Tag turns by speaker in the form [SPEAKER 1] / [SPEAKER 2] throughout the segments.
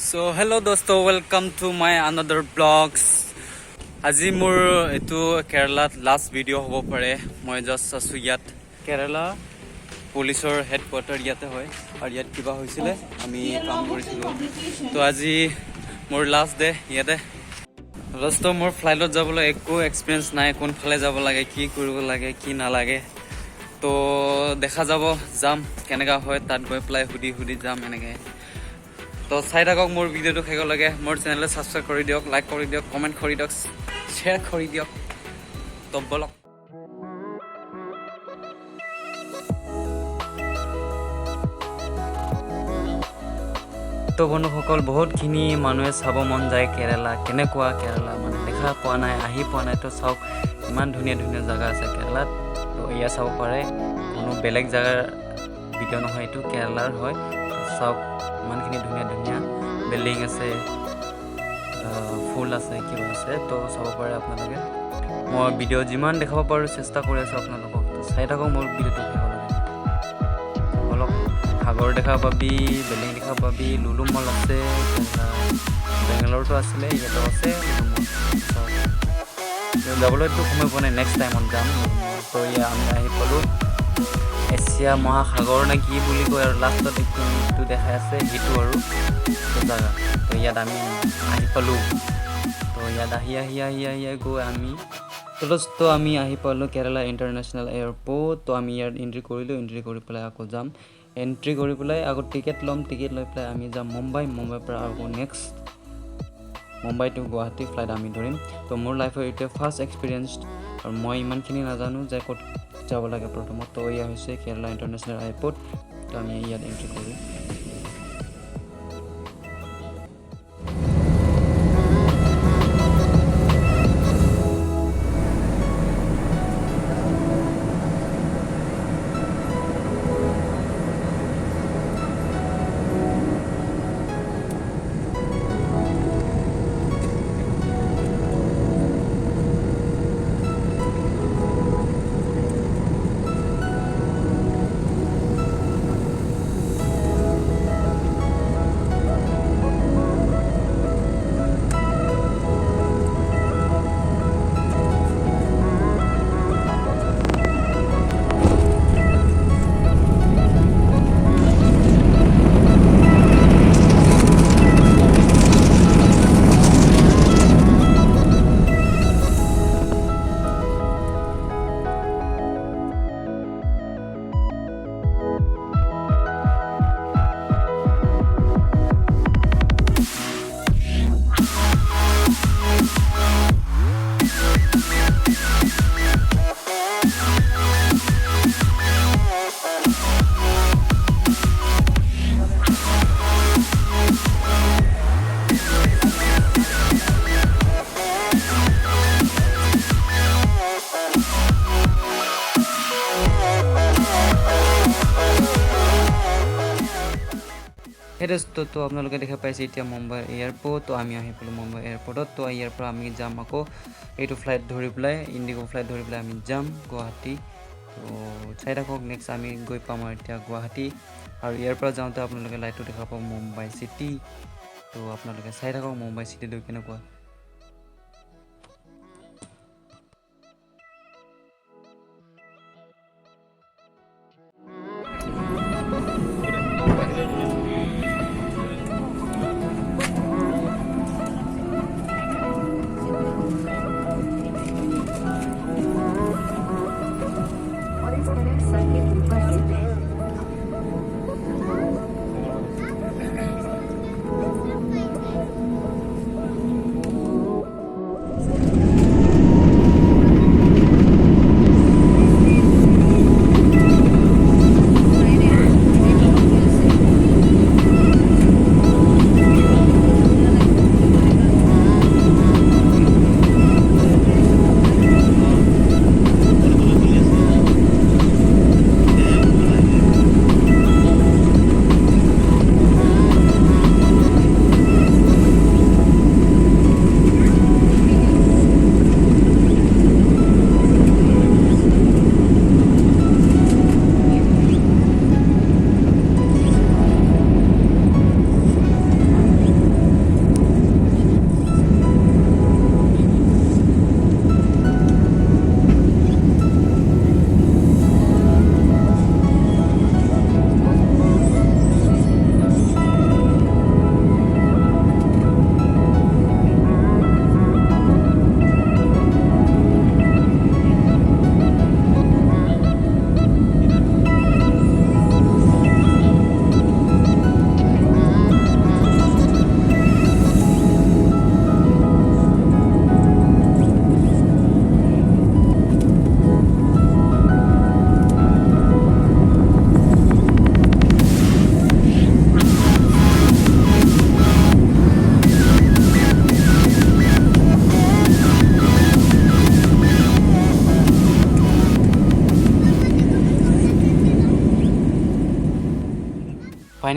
[SPEAKER 1] চ' hello' দোস্ত, welcome to my another vlogs. আজি মোৰ এইটো কেৰেলাত লাষ্ট ভিডিঅ' হ'ব পাৰে। মই জাষ্ট আছোঁ ইয়াত, কেৰেলা পুলিচৰ হেড কোৱাৰ্টাৰ ইয়াতে হয় আৰু ইয়াত কিবা হৈছিলে, আমি কাম কৰিছিলোঁ। তো আজি মোৰ লাষ্ট ডে ইয়াতে। দোস্ত, মোৰ ফ্লাইটত যাবলৈ একো এক্সপিৰিয়েঞ্চ নাই, কোনফালে যাব লাগে, কি কৰিব লাগে, কি নালাগে। তো দেখা যাব, যাম, কেনেকুৱা হয়, তাত গৈ পেলাই সুধি সুধি যাম এনেকৈ। তো চাই থাকক মোৰ ভিডিঅ'টো শেষলৈকে। মোৰ চেনেলটো ছাবস্ক্ৰাইব কৰি দিয়ক, লাইক কৰি দিয়ক, কমেণ্ট কৰি দিয়ক, শ্বেয়াৰ কৰি দিয়ক। তো বলক। তো বন্ধুসকল, বহুতখিনি মানুহে চাব মন যায় কেৰেলা কেনেকুৱা, কেৰেলা মানে দেখা পোৱা নাই, আহি পোৱা নাই। তো চাওক, ইমান ধুনীয়া ধুনীয়া জেগা আছে কেৰেলাত। তো এয়া চাব পাৰে, কোনো বেলেগ জেগাৰ ভিডিঅ' নহয়, এইটো কেৰেলাৰ হয়। তো চাওক, ইমানখিনি ধুনীয়া ধুনীয়া বিল্ডিং আছে, ফুল আছে, কিবা আছে। তো চাব পাৰে আপোনালোকে। মই ভিডিঅ' যিমান দেখাব পাৰোঁ চেষ্টা কৰি আছোঁ আপোনালোকক। তো চাই থাকক মোৰ ভিডিঅ'টো শেষলৈকে। অলপ সাগৰ দেখা পাবি, বিল্ডিং দেখা পাবি, লুলু মল আছে কেৰেলা, বেংগালুৰুতো আছিলে, ইয়াতো আছে লুলু মল। চাওক, যাবলৈতো সময় পোৱা নাই, নেক্সট টাইমত যাম। তো ইয়া আমি আহি পালোঁ এছিয়া মহাসাগৰ নে কি বুলি কয় আৰু লাষ্টত এইটো দেখাই আছে, সেইটো আৰু জাগা। তো ইয়াত আমি আহি পালোঁ। তো ইয়াত আহি আহি আহি আহি আহি গৈ আমি, তো দোস্ত, আমি আহি পালোঁ কেৰেলা ইণ্টাৰনেশ্যনেল এয়াৰপৰ্ট। তো আমি ইয়াত এণ্ট্ৰি কৰিলোঁ। এণ্ট্ৰি কৰি পেলাই আকৌ যাম, এণ্ট্ৰি কৰি পেলাই আকৌ টিকেট ল'ম। টিকেট লৈ পেলাই আমি যাম মুম্বাই। মুম্বাইৰ পৰা আকৌ next Mumbai to Guwahati flight আমি ধৰিম। তো মোৰ লাইফৰ এইটোৱে ফাৰ্ষ্ট এক্সপিৰিয়েঞ্চ আৰু মই ইমানখিনি নাজানো যে ক'ত যাব লাগে প্ৰথমত। তো এয়া হৈছে কেৰেলা ইণ্টাৰনেশ্যনেল এয়াৰপৰ্ট। তো আমি ইয়াত এণ্ট্ৰি কৰিম। সেই দোস্ত, তো আপোনালোকে দেখা পাইছে এতিয়া মুম্বাই এয়াৰপৰ্ট। তো আমি আহি পালোঁ মুম্বাই এয়াৰপৰ্টত। তো ইয়াৰ পৰা আমি যাম আকৌ এইটো ফ্লাইট ধৰি পেলাই, ইণ্ডিগ' ফ্লাইট ধৰি পেলাই আমি যাম গুৱাহাটী। তো চাই থাকক, নেক্সট আমি গৈ পাম আৰু এতিয়া গুৱাহাটী। আৰু ইয়াৰ পৰা যাওঁতে আপোনালোকে লাইটটো দেখা পাব, মুম্বাই চিটি। তো আপোনালোকে চাই থাকক মুম্বাই চিটিটো কেনেকুৱা।
[SPEAKER 2] और इस तरह सर के ऊपर स्थित है।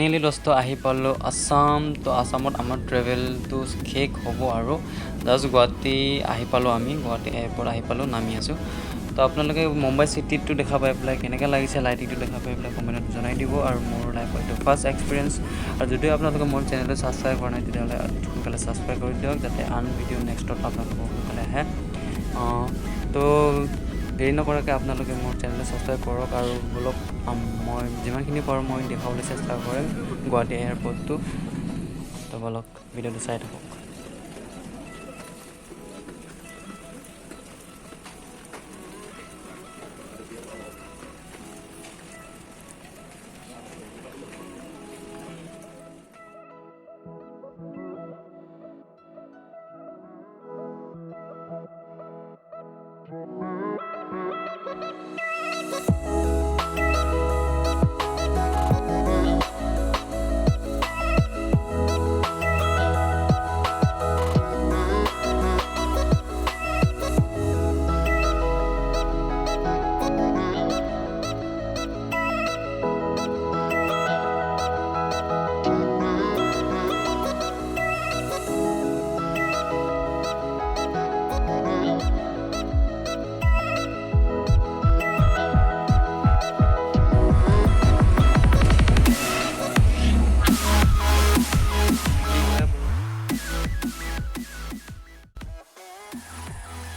[SPEAKER 1] ফাইনেলি দোস্ত, আহি পালোঁ আছাম। তো আছামত আমাৰ ট্ৰেভেলটো শেষ হ'ব আৰু জাষ্ট গুৱাহাটী আহি পালোঁ আমি। গুৱাহাটী এয়াৰপৰ্ট আহি পালোঁ, নামি আছোঁ। তো আপোনালোকে মুম্বাই চিটিটো দেখা পাই পেলাই কেনেকৈ লাগিছে, লাইটিংটো দেখা পাই পেলাই কমেণ্টত জনাই দিব। আৰু মোৰ লাইফৰ এইটো ফাৰ্ষ্ট এক্সপিৰিয়েঞ্চ। আৰু যদিও আপোনালোকে মোৰ চেনেলটো ছাবস্ক্ৰাইব কৰা নাই, তেতিয়াহ'লে সোনকালে ছাবস্ক্ৰাইব কৰি দিয়ক, যাতে আন ভিডিঅ' নেক্সটত আপোনালোকক সোনকালে আহে। তো দেৰি নকৰাকৈ আপোনালোকে মোৰ চেনেলটো ছাবস্ক্ৰাইব কৰক আৰু ব'লক, মই যিমানখিনি পাৰোঁ মই দেখুৱাবলৈ চেষ্টা কৰিম গুৱাহাটী এয়াৰপৰ্টটো। তো ব'লক, ভিডিঅ'টো চাই থাকক।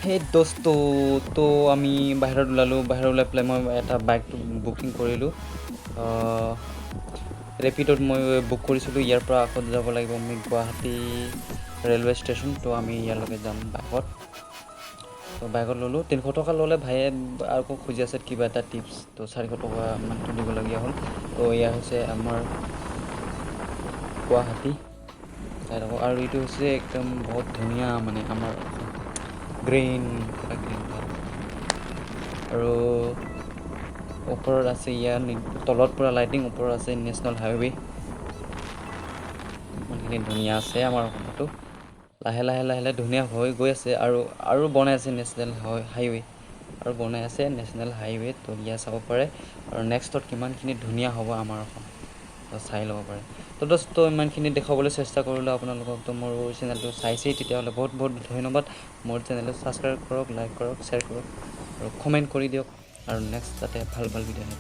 [SPEAKER 1] সেই দোস্ত, তো আমি বাহিৰত ওলালোঁ। বাহিৰত ওলাই পেলাই মই এটা বাইকটো বুকিং কৰিলোঁ। ৰেপিডত মই বুক কৰিছিলোঁ। ইয়াৰ পৰা আকৌ যাব লাগিব আমি গুৱাহাটী ৰেলৱে ষ্টেচন। তো আমি ইয়ালৈকে যাম বাইকত। তো বাইকত ল'লোঁ, 300 টকা ল'লে ভায়ে। আকৌ খুজি আছে কিবা এটা টিপছ। তো 400 টকা মানটো দিবলগীয়া হ'ল। তো এয়া হৈছে আমাৰ গুৱাহাটী, চাই থাকক। আৰু এইটো হৈছে একদম বহুত ধুনীয়া, মানে আমাৰ গ্ৰীণ, পুৰা গ্ৰীণ। আৰু ওপৰত আছে ইয়াৰ তলত পুৰা লাইটিং, ওপৰত আছে নেশ্যনেল হাইৱে। ইমানখিনি ধুনীয়া আছে আমাৰ অসমতো। লাহে লাহে লাহে লাহে ধুনীয়া হৈ গৈ আছে আৰু বনাই আছে নেশ্যনেল হাইৱে আৰু বনাই আছে নেশ্যনেল হাইৱে। তো ইয়াত চাব পাৰে আৰু নেক্সটত কিমানখিনি ধুনীয়া হ'ব আমাৰ অসম, তো চাই ল'ব পাৰে। তো দোস্ত, ইমানখিনি দেখুৱাবলৈ চেষ্টা কৰিলোঁ আপোনালোকক। তো মোৰ চেনেলটো চাইছেই, তেতিয়াহ'লে বহুত বহুত ধন্যবাদ। মোৰ চেনেলটো ছাবস্ক্ৰাইব কৰক, লাইক কৰক, শ্বেয়াৰ কৰক আৰু কমেণ্ট কৰি দিয়ক আৰু নেক্সট যাতে ভাল ভাল ভিডিঅ' আহে।